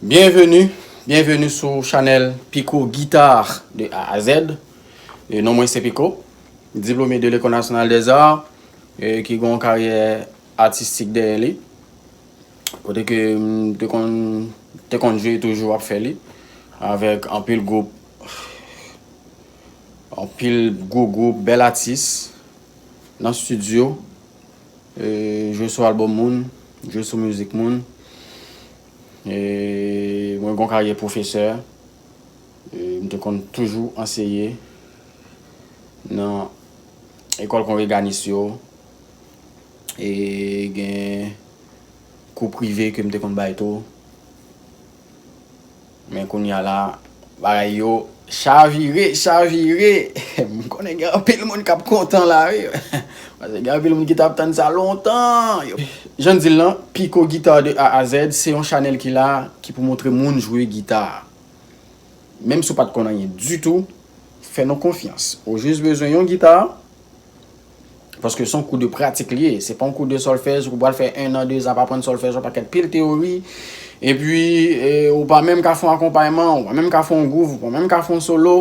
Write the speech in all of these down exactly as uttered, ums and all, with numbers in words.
Byenveni, byenveni sou chanèl Pico Guitar de A à Z. E non mwen se Pico, diplômé de l'École Nationale des Arts, e ki gen yon karyè atistik dèyè li. Kote ke m te konn, te konn jwe, toujou ap fè li, avèk anpil gwoup, anpil gwo gwoup, bèl atis nan estidyo, e, jwe sou albòm moun, jwe sou mizik moun. E, mwen gen yon karyè pwofesè, e, m te konn toujou anseye nan ekòl kongreganis yo, e gen kou prive ke m te konn bay tou. Men kounye a la, bagay yo chavire, chavire. M konnen gen anpil moun k ap kontan la, wi. Paske gen anpil moun ki t ap tann sa lontan. Yo. Jan n di l lan, Pico Guitar de A à Z, se yon chanèl ki la, ki pou montre moun jwe gita. Menm si w pa t konn anyen ditou, fè nou konfyans. Ou jis bezwen yon gita, paske se yon kou de pratik li ye. Se pa yon kou de sòlfèj, ou pral fè en an, de zan ap aprann sòlfèj, yon pakèt pil teyori. Epi, e, ou pa menm ka fè yon akonpayman, ou pa menm ka fè yon gwouv, ou pa menm ka fè yon solo.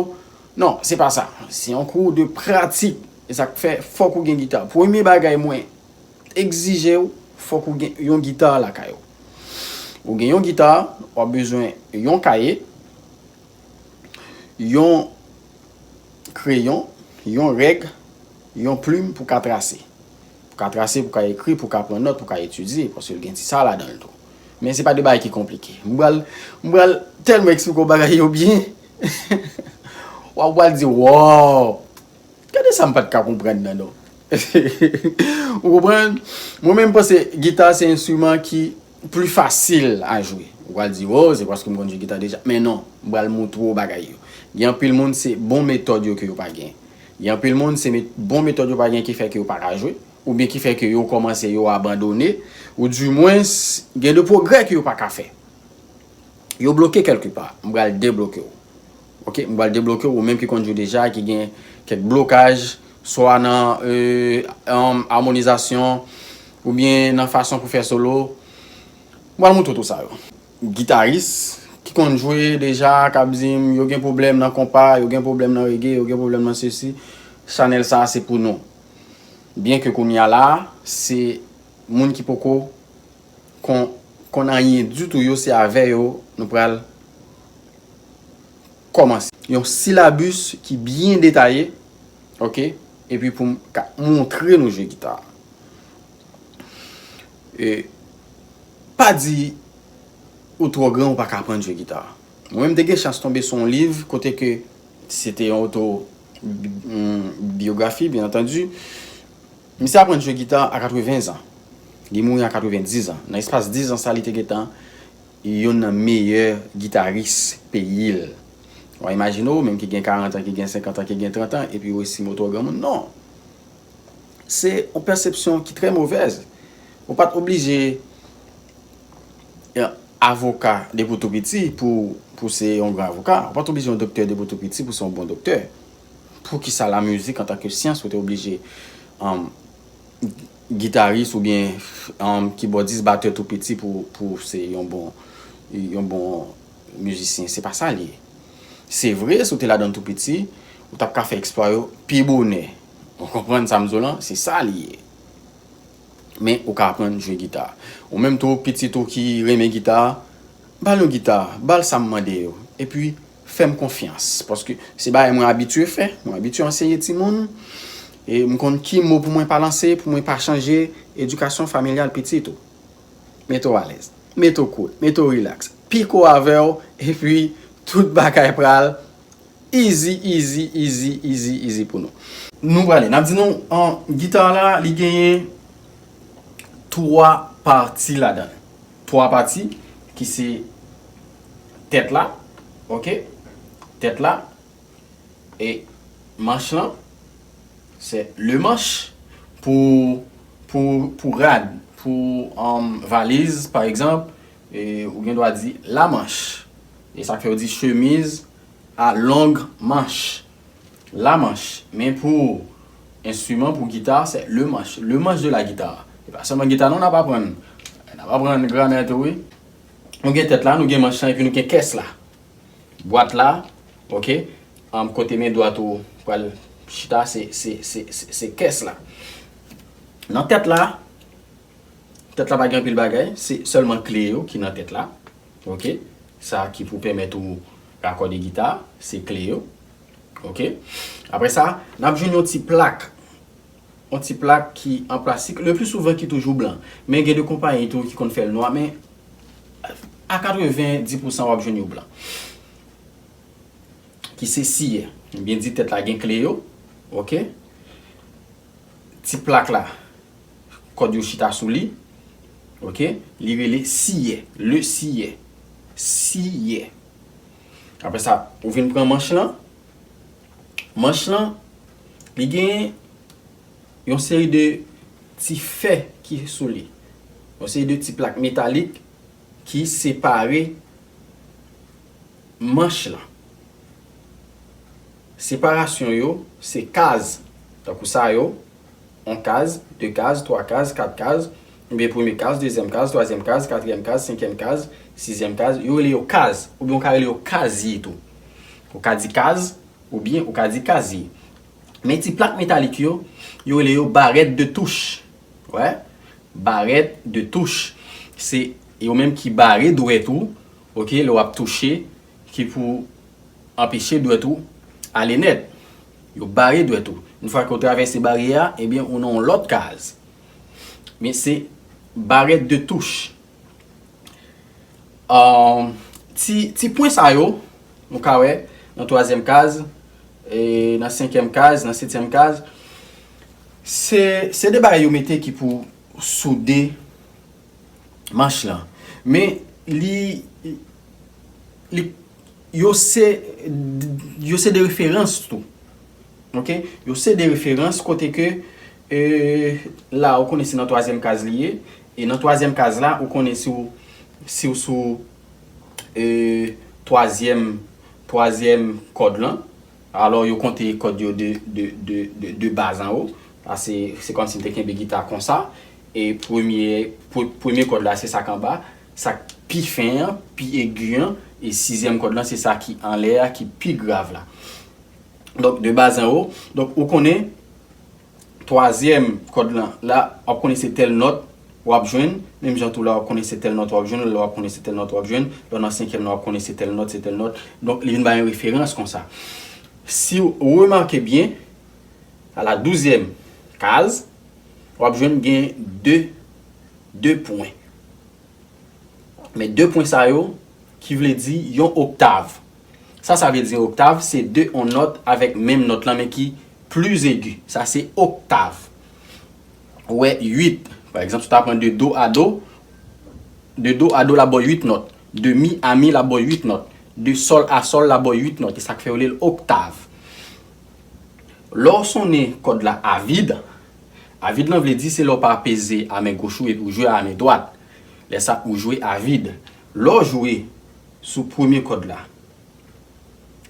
Non, se pa sa. Se yon kou de pratik. E sa k fè, fòk ou gen gita. Premye bagay mwen egzije w, fòk ou gen yon gita lakay ou. Ou gen yon gita, w ap bezwen yon kaye, yon kreyon, yon règ, yon plim pou ka trase. Pou ka trase, pou ka ekri, pou ka pran nòt, pou ka etidye, paske l gen ti sa ladan l tou. Men se pa de bagay ki konplike. M pral, m pral tèlman eksplike w bagay yo byen. W ap pral di, "Wow! Gade sa m pa t ka konprann nan, non." Ou konprann? Mwen menm, m panse gita se enstriman ki pli fasil a jwe. Ou pral di, "Oh, se paske m konn jwe gita deja." Men non, m pral montre w bagay yo. Gen anpil moun, se bon metòd yo ke yo pa gen. Gen anpil moun, se met-, bon metòd yo pa gen ki fè ke yo pa ka jwe, oubyen ki fè ke yo kòmanse, yo abandone, ou dimwens, gen de pwogrè ke yo pa ka fè. Yo bloke kèlke pa. M pral debloke w. Oke, m pral debloke w, ou menm ki konn jwe deja, ki gen kèk blokaj, swa nan, e, anm, amonizasyon, oubyen nan fason pou fè solo. M pral montre w tout sa yo. Gitaris ki konn jwe deja, k ap di m yo gen pwoblèm nan konpa, yo gen pwoblèm nan rege, yo gen pwoblèm nan sesi, chanèl sa a se pou nou. Byenke kounye a la, se moun ki poko kon-, konn anyen ditou yo, se avè yo nou pral kòmanse. Yon silabis ki byen detaye, oke? Epi pou m ka montre nou jwe gita. E, pa di ou twò gran, ou pa ka aprann jwe gita. Mwen menm, m te gen chans tonbe sou yon liv kote ke se te yon oto, mm, byografi, byen antandi. Misye aprann jwe gita a katreven zan. Li mouri a katrevendiz an. Nan espas diz an sa, li te gentan youn nan meyè gitaris peyi l. W a imajine w, menm ki gen karant an, ki gen senkant an, ki gen trant an, epi w estime w twò granmoun. Non. Se yon pèsepsyon ki trè movèz. Ou pa t oblije, e, avoka depi w tou piti pou, pou se yon gran avoka. Ou pa t oblije yon doktè depi w tou piti pou se yon bon doktè. Poukisa lamizik antanke syans, ou te oblije, um, gitaris oubyen, um, kibòdis, batè tou piti pou, pou se yon bon, yon bon mizisyen? Se pa sa l ye. Se vre, si w te ladan l tou piti, ou t ap ka fè eksplwa yo pi bonè. Ou konprann sa m di w lan? Se sa li ye. Men ou ka aprann jwe gita. Ou menm tou, pitit ou ki renmen gita, ba l yon gita, ba l sa m mande yo. Epi, fè m konfyans. Paske se bagay mwen abitye fè. Mwen abitye anseye timoun. E m konn ki mo pou mwen pa lanse, pou mwen pa chanje edikasyon familyal pitit ou. Mete w alèz. Mete w cool. Mete w relax. Piko avè w. Epi, tout bagay pral easy, easy, easy, easy, easy pou nou. Nou prale. N ap di nou, an, gita la, li genyen twa pati ladan l. Twa pati, ki se tèt la, oke? Tèt la, e manch lan, se le manch pou, pou, pou rad, pou, um, valiz, pa egzanp, e, ou gen dwa di la manch. E sa k fè yo di chemiz a long manch. La manch. Men pou enstriman, pou gita, se le manch. Le manch de la guitare. E pa sèlman gita non n ap aprann. N ap aprann gramè tou, wi. Nou gen tèt la, nou gen manch lan, epi nou gen kès la. Bwat la, oke. An, kote men dwat ou pral chita, se, se, se, se, se kès la. Nan tèt la, tèt la pa gen anpil bagay, se sèlman kle yo ki nan tèt la. Oke? Sa ki pou pèmèt ou rakòde gita, se kle yo. Oke? Apre sa, n ap jwenn yon ti plak. Yon ti plak ki an plastik, le pli souvan ki toujou blan. Men gen de konpayi tou ki konn fè l nwa, men a katreven dis pousan w ap jwenn yo blan. Ki se siyè. M byen di tèt la gen kle yo. Oke? Ti plak la, kòd yo chita sou li. Oke? Li rele siyè. Le siyè. Siyè. Apre sa, ou vin pran manch lan. Manch lan, li gen yon seri de ti fè ki sou li. Yon seri de ti plak metalik ki separe manch lan. Separasyon yo, se kaz. Tankou sa yo, yon kaz, de kaz, twa kaz, kat kaz, oubyen premye kaz, dezyèm kaz, twazyèm kaz, katriyèm kaz, senkyèm kaz, sizyèm kaz, yo rele yo kaz, oubyen ou ka rele yo kazye tou. Ou ka di kaz, oubyen ou ka di kazye. Men ti plak metalik yo, yo rele yo barèt de touch. Wè? Barèt de touch. Se yo menm ki bare dwèt ou, oke, lè w ap touche, ki pou anpeche dwèt ou ale nèt. Yo bare dwèt ou. Yon fwa ke w travèse baryè a, ebyen, ou nan yon lòt kaz. Men se barèt de touch. Ahn, ti, ti pwen sa yo, nou ka wè, nan twazyèm kaz, e nan senkyèm kaz, nan setyèm kaz, se, se de bagay yo mete ki pou soude manch lan. Men li, li, yo se, yo se de referans tou. Oke? Yo se de referans kote ke, e, la, ou konnen se nan twazyèm kaz li ye. E nan twazyèm kaz la, ou konnen si w, si w sou, e, twazyèm, twazyèm kòd lan. Alò, yo konte kòd yo de, de, de, de, de bas anwo. Sa se, se kòmsi m te kenbe gita konsa. E premye, pre-, premye kòd la, se sa k anba. Sa k pi fen an, pi egi an. E sizyèm kòd lan, se sa ki anlè a, ki pi grav la. Donk, de bas anwo. Donk, ou konnen, twazyèm kòd lan, la, w ap konnen se tèl nòt w ap jwenn, menm jan tou la, w ap konnen se tèl nòt w ap jwenn, la, w ap konnen se tèl nòt w ap jwenn, lè w nan senkyèm lan, w ap konnen se tèl nòt, se tèl nòt. Donk, li vin bay yon referans konsa. Si w remake byen, a la douzyèm kaz, w ap jwenn gen de, de pwen. Men de pwen sa yo, ki vle di yon oktav. Sa sa vle di yon oktav, se de yon nòt avèk menm nòt lan, men ki pli egi. Sa se oktav. Ou wè uit. Pa egzanp, si w ta pran de do a do, de do a do l ap ba w uit nòt. De mi a mi l ap ba w uit nòt. De sòl a sòl l ap ba w uit nòt. E sa k fè yo rele l oktav. Lè w sonnen kòd la a vid, a vid lan vle di se lè w pa peze a men goch ou epi w jwe a men dwat. Lè sa ou jwe a vid. Lè w jwe sou premye kòd la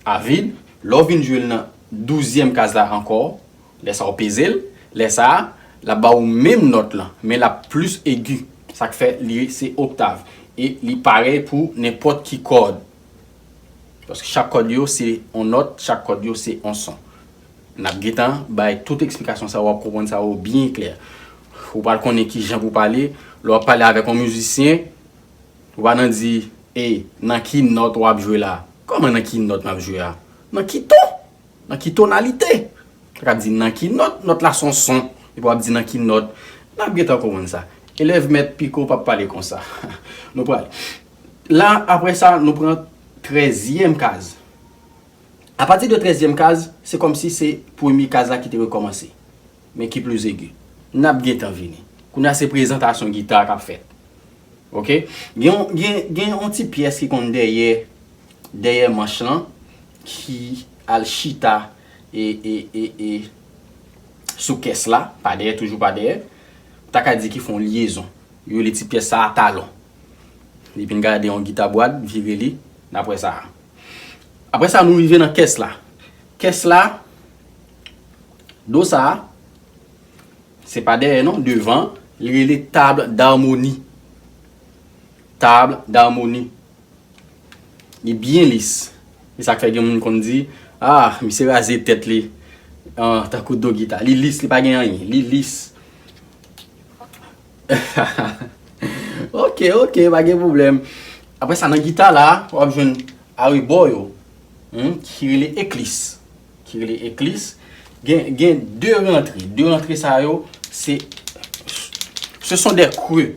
a vid, lè w vin jwe l nan douzyèm kaz la ankò, lè sa w peze l, lè sa a, l ap ba ou menm nòt lan, men l ap plis egi. Sa k fè li se oktav. E li parèy pou nenpòt ki kòd. Paske chak kòd yo se yon nòt, chak kòd yo se yon son. N ap gentan bay tout eksplikasyon sa yo, w ap konprann sa yo byen klè. Ou pral konnen ki jan pou pale. Lè w ap pale avèk yon mizisyen, ou pa nan di, e, nan ki nòt w ap jwe la? Kòman nan ki nòt m ap jwe a? Nan ki ton? Nan ki tonalite? Ou ka di nan ki nòt, nòt la se yon son, epi w ap di nan ki nòt. N ap gentan konprann sa. Elèv mèt Piko p ap pale konsa. Nou pral. La, apre sa, nou pran trèzyèm kaz. Apati de trèzyèm kaz, se kòmsi se premye kaz la ki te rekòmanse, men ki pli egi. N ap gentan vini. Kounye a se prezantasyon gita k ap fèt. Oke? Gen yon, gen, gen yon ti pyès ki konn dèyè, dèyè manch lan, ki al chita e, e, e, e, sou kès la, pa dèyè, toujou pa dèyè. Ou ta ka di ki fè yon lyezon. Yo rele ti pyès sa a talon. Depi n gade yon gita bwat, vire li, n ap wè sa a. Apre sa, nou rive nan kès la. Kès la, do sa a, se pa dèyè non, devan, li rele table d'harmonie. Table d'harmonie. Li byen lis. E sa k fè gen moun konn di, ah, misye raze tèt li. Ah, tankou do gita. Li lis, li pa gen anyen. Li lis. Ok, ok, pa gen pwoblèm. Apre sa, nan gita la, w ap jwenn arebò yo, hmm, ki rele eklis. Ki rele eklis. Gen, gen de rantre. De rantre sa yo, se, ce sont des creux.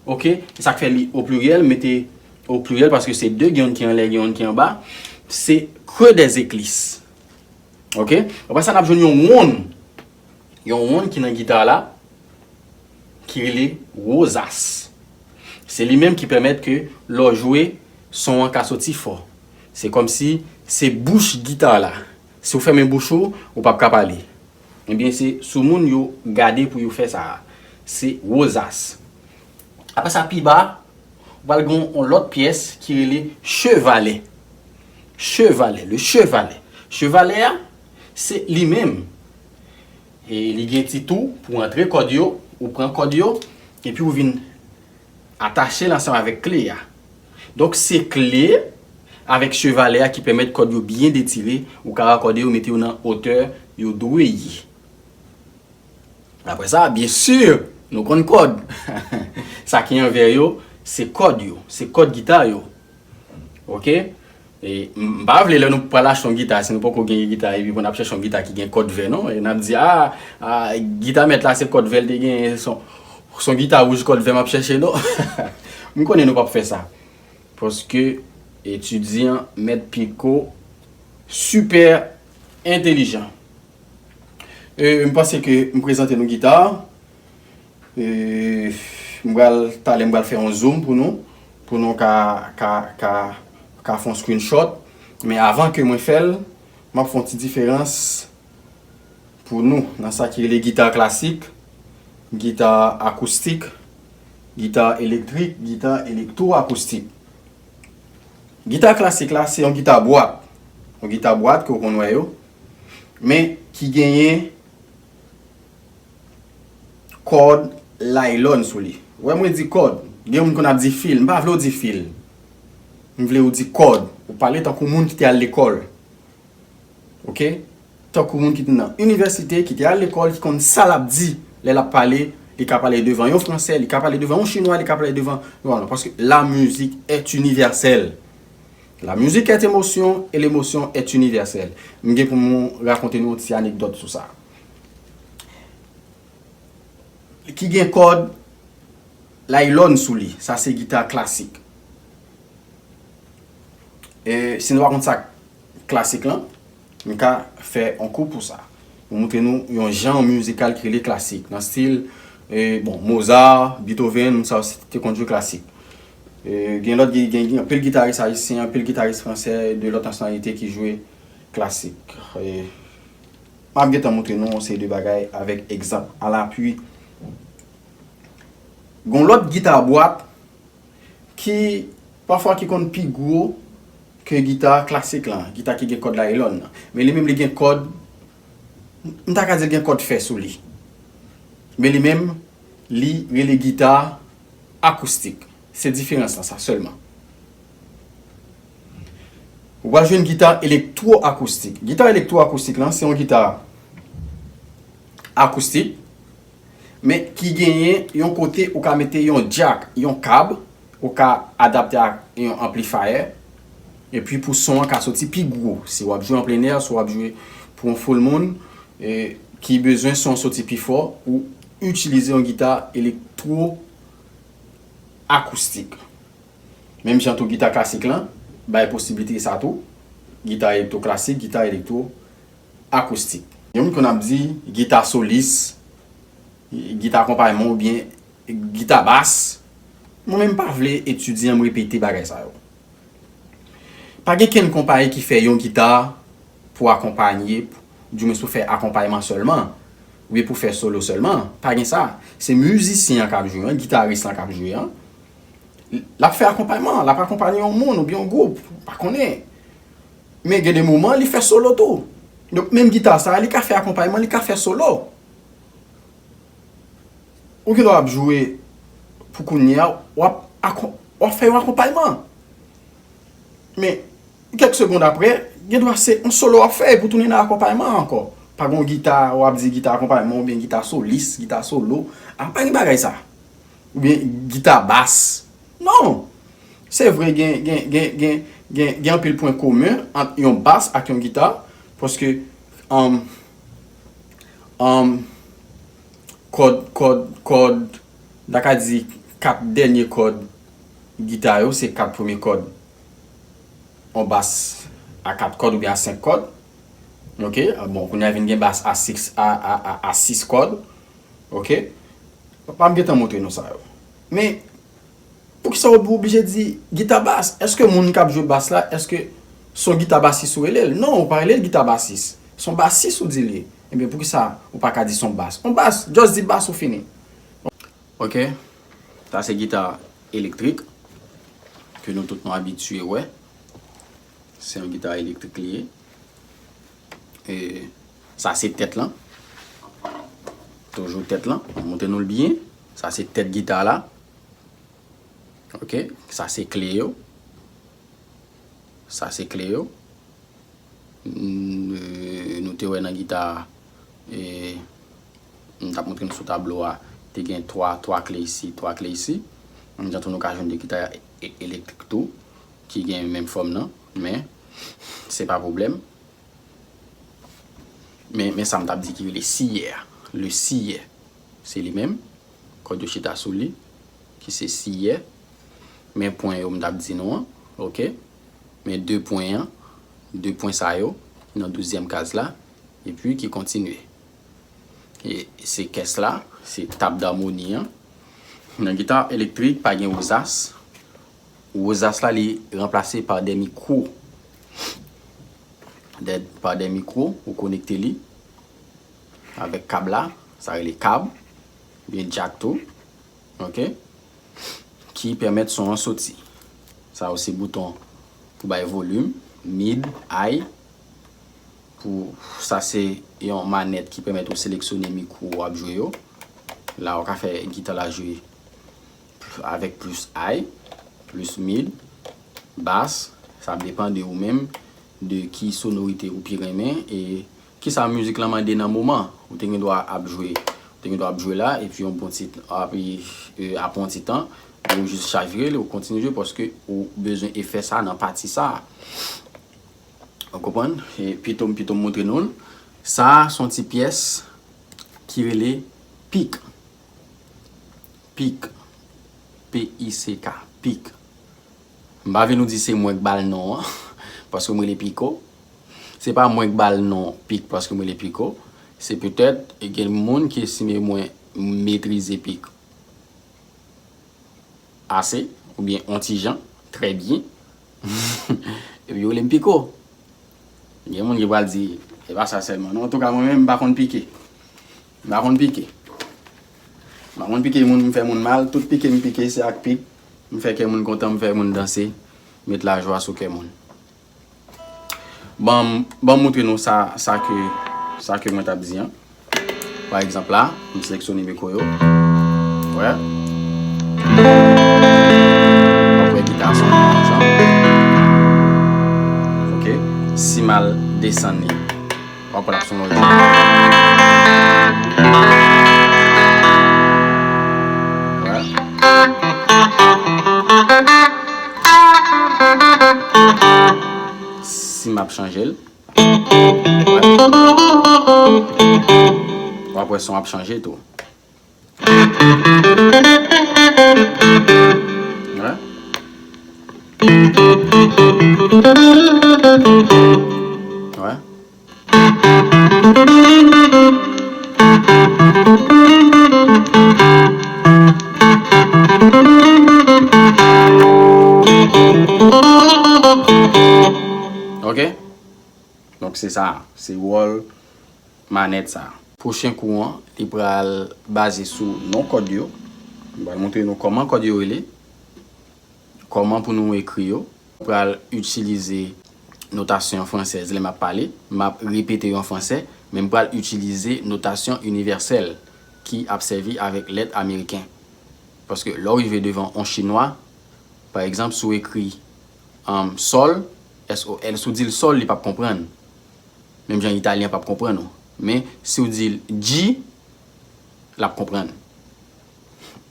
Oke? Se sa k fè li o pliryèl, mete o pliryèl paske se de, gen youn ki anlè, gen youn ki anba. Se creux des éclisses. Oke? Apre sa, n ap jwenn yon wonn. Yon wonn ki nan gita la, ki rele wozas. Se li menm ki pèmèt ke lè w jwe, son an ka soti fò. Se kòmsi se bouch gita la. Si w fèmen bouch ou, ou p ap ka pale. Ebyen, se sou moun yo gade pou yo fè sa a. Se wozas. Apre sa, pi ba, ou pral gen yon lòt pyès ki rele chevalet. Chevalet, le chevalet. Chevalet a, se li menm. E li gen ti tou pou antre kòd yo, ou pran kòd yo, epi ou vin atache l ansanm avèk kle a. Donk, se kle avèk chevalet a ki pèmèt kòd yo byen detire, ou ka akòde yo, mete yo nan otè yo dwe ye. Apre sa, byen si, nou konn kòd. Sa ki anvè yo, se kòd yo, se kòd gita yo. Oke? E, m, m pa vle lè nou pral achte yon gita, si nou poko gen gita, epi pou n ap chèche yon gita ki gen kòd vè, non? E n ap di, a, a, gita mèt la, se kòd vè l te genyen, se yon, se yon gita wouj kòd vè m ap chèche, non? M konnen nou p ap fè sa. Paske etidyan mèt Piko sipè entelijan. E, m panse ke m prezante nou gita. E, m pral, talè m pral fè yon zoom pou nou, pou nou ka, ka, ka, ka fè yon screenshot. Men avan ke mwen fè l, m ap fè yon ti diferans pou nou nan sa ki rele gita klasik, gita akoustik, gita elektrik, gita elektwoakoustik. Gita klasik la, se yon gita bwat. Yon gita bwat ke w konn wè yo, men ki genyen kòd laylòn sou li. Ou wè mwen di kòd, gen moun konn ap di fil, m pa vle w di fil. M vle w di kòd. Ou pale tankou moun ki te al lekòl. Oke? Tankou moun ki te nan inivèsite, ki te al lekòl, ki konn sa l ap di lè l ap pale, li ka pale devan yon fransè, li ka pale devan yon chinwa, li ka pale devan yon alman. Paske la musique est universelle. La musique est émotion et l'émotion est universelle. M gen pou m rakonte nou yon ti anekdòt sou sa. Ki gen kòd laylòn sou li. Sa se gita klasik. E, si nou pa konn sa k klasik lan, m ka fè yon kou pou sa. Pou montre nou yon jan mizikal ki rele klasik. Nan stil, e, bon, Mozart, Beethoven, moun sa yo te konn jwe klasik. E, gen lòt, gen, gen, gen anpil gitaris ayisyen, anpil gitaris fransè, de lòt nasyonalite ki jwe klasik. E, m ap gentan montre nou yon seri de bagay avèk egzanp alapui. Gon lòt gita bwat ki pafwa ki konn pi gwo ke gita klasik lan, gita ki gen kòd laylòn nan. Men li menm li gen kòd, m ta ka di l gen kòd fè sou li. Men li menm, li rele gita akoustik. Se diferans lan sa sèlman. Ou pral jwenn gita elektwoakoustik. Gita elektwoakoustik lan, se yon gita akoustik. men ki genyen yon kote ou ka mete yon jack, yon kab, ou ka adapte ak yon amplifier, epi pou son an ka soti pi gwo. Si w ap jwe an plen air, si w ap jwe pou yon full moun, e, ki bezwen son an soti pi fò, ou itilize yon gita elektwo akoustik. Menm jan tou gita klasik lan bay posiblite sa tou, gita elektwo klasik, gita elektwo akoustik. Gen moun konn ap di gita solis, gita akonpayman oubyen gita bas. Mwen menm m pa vle etidye an m repete bagay sa yo. Pa gen kenn konpayi ki fè yon gita pou akonpaye, di mwens pou fè akonpayman sèlman, oubyen pou fè solo sèlman. Pa gen sa. Se mizisyen an k ap jwe an, gitaris lan k ap jwe an. L ap fè akonpayman, l ap akonpaye yon moun oubyen yon gwoup, pa konnen. Men gen de moman, li fè solo tou. Donk, menm gita sa a, li ka fè akonpayman, li ka fè solo. Ou gen dwa ap jwe pou kounye a, w ap, akon- w ap fè yon akonpayman. Men, kèk segond apre, gen dwa se yon solo w ap fè epi w tounen nan akonpayman an ankò. Pa gen yon gita, w ap di gita akonpayman oubyen gita solis, gita solo. A, pa gen bagay sa. Oubyen gita bas. Non! Se vre, gen, gen, gen, gen, gen, gen anpil pwen komen ant yon bas ak yon gita, paske, um, um, kòd, kòd, kòd, m ta ka di kat dènye kòd gita yo, se kat premye kòd yon bas a kat kòd oubyen a senk kòd. Oke? Bon, kounye a vin gen bas a sis, a, a, a, a sis kòd. Oke? Pa m gentan montre nou sa yo. Men, poukisa w oblije di gita bas? Èske moun k ap jwe bas la, èske se yon gita basis ou rele l? Non, ou pa rele l gita basis. Se yon basis ou di l ye. Ebyen, poukisa ou pa ka di se yon bas? Yon bas, just di bas ou fini. Oke, sa se gita elektrik ke nou tout nou abitye wè. Se yon gita elektrik li ye. E sa se tèt lan. Toujou tèt lan. Mwen montre nou l byen. Sa se tèt gita la. Oke, sa se kle yo. Sa se kle yo. N- nou te wè nan gita a, e, m t ap montre nou sou tablo a, te gen twa, twa kle isi, twa kle isi. Menm jan tou nou ka jwenn de gita e- elektrik tou, ki gen menm fòm nan, men se pa pwoblèm. Men, men sa m t ap di ki rele siyè a. Le siyè. Se li menm. Kòd yo chita sou li, ki se siyè. Men pwen yo m t ap di nou an, oke? Men de pwen an, de pwen sa yo, ki nan douzyèm kaz la, epi ki kontinye. E se kès la, se tab damoni an. Nan gita elektrik, pa gen wozas. Wozas la, li ranplase pa de mikwo. De, pa de mikwo, ou konekte li avèk kab la, sa rele kab, oubyen jack tou, oke, ki pèmèt son an soti. Sa yo se bouton pou bay volim, mid, high, pou, sa se yon manèt ki pèmèt ou seleksyone mikwo w ap jwe yo. La, ou ka fè gita la jwe avèk plis high, plis mid, bas, sa ap depann de ou menm, de ki sonorite ou pi renmen, e kisa mizik lan mande nan moman. Ou te gen dwa ap jwe, ou te gen dwa ap jwe la, epi yon bon ti, api, e, apre yon ti tan, ou jis chavire l, ou kontinye jwe, paske ou bezwen efè sa nan pati sa. Ou konprann? E pito m, pito m montre nou l. Sa a se yon ti pyès ki rele pik. Pik. P I C K. Pik. M pa vin nou di se mwen k ba l non an, paske m rele Piko. Se pa mwen k ba l non pik paske m rele Piko. Se petèt gen moun ki estime mwen metrize pik ase, oubyen on ti jan, trè byen. Epi yo rele m Piko. Gen moun ki pral di, e pa sa sèlman. Non, antouka, mwen menm, m pa konn pike. M pa konn pike. M pa konn pike moun, m fè moun mal. Tout pike m pike, se ak pik. M fè kè moun kontan, m fè moun danse. Met lajwa sou kè moun. Ban m, ban m montre nou sa, sa ke, sa ke mwen t ap di an. Pa egzanp la, m seleksyone mikwo yo. Wè. W ap wè gita a sonn yon jan. Oke. Si m al desann li, w ap wè l ap sonn yon jan. M ap chanje l. W ap wè son ap chanje tou. Wè. Wè. Ok? Donk, se sa, se wòl manèt sa. Pwochen kou an, li pral baze sou non kòd yo. M pral montre nou kòman kòd yo rele, kòman pou nou ekri yo. M pral itilize notasyon fransèz lè m ap pale. M ap repete yo an fransè, men m pral itilize notasyon inivèsèl ki ap sèvi avèk lèt ameriken. Paske lè w rive devan yon chinwa, pa egzanp, si w ekri, um, sòl, S O L, si w di l sòl, li p ap konprann. Menm jan italyen p ap konprann ou. Men si w di l G, l ap konprann.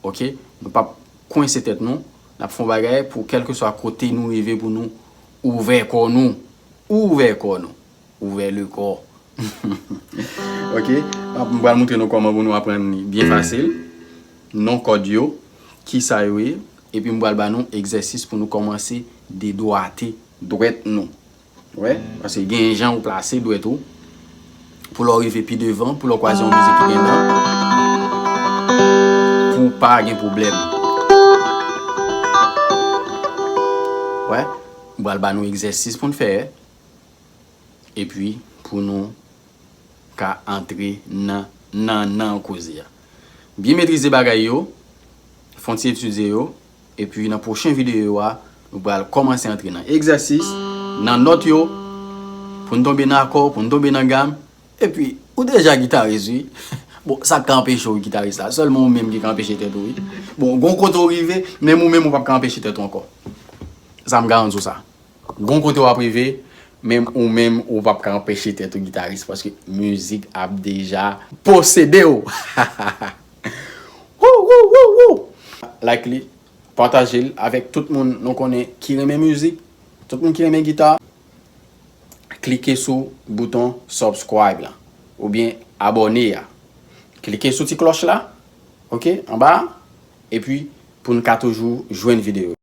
Ok? Nou p ap kwense tèt nou. N ap fè yon bagay pou kèlkeswa kote nou rive pou nou ouvè kò nou. Ouvè kò nou. Ouvè le kò. Ok? M pral montre nou kòman pou nou aprann li byen fasil. Non kòd yo, kisa yo ye, epi m pral ba nou egzèsis pou nou kòmanse dedwate dwèt nou. Wè, paske gen jan ou plase dwèt ou, pou lè w rive pi devan, pou lè w kwaze yon mizik ki gen nan, pou w pa gen pwoblèm. Wè, m pral ba nou egzèsis pou n fè, epi pou nou ka antre nan, nan, nan koze a. Byen metrize bagay yo, fè yon ti etidye yo, epi nan pwochen videyo a, nou pral kòmanse antre nan egzèsis, nan nòt yo, pou n tonbe nan akò, pou n tonbe nan gam, epi ou deja gitaris, wi. Bon, sa k ka anpeche w gitaris la, sèlman ou menm ki ka anpeche tèt ou, wi. Bon, gon kote w rive, menm ou menm ou p ap ka anpeche tèt ou ankò. Sa m garanti w sa. Gon kote w ap rive, menm ou menm ou p ap ka anpeche tèt ou gitaris, paske mizik ap deja posede w. Wou, wou, wou, wou! Like li, pataje l avèk tout moun nou konnen ki renmen mizik, tout moun ki renmen gita. Klike sou bouton subscribe la, oubyen abòne a. Klike sou ti klòch la, ok, anba a. Epi, pou n ka toujou jwenn videyo.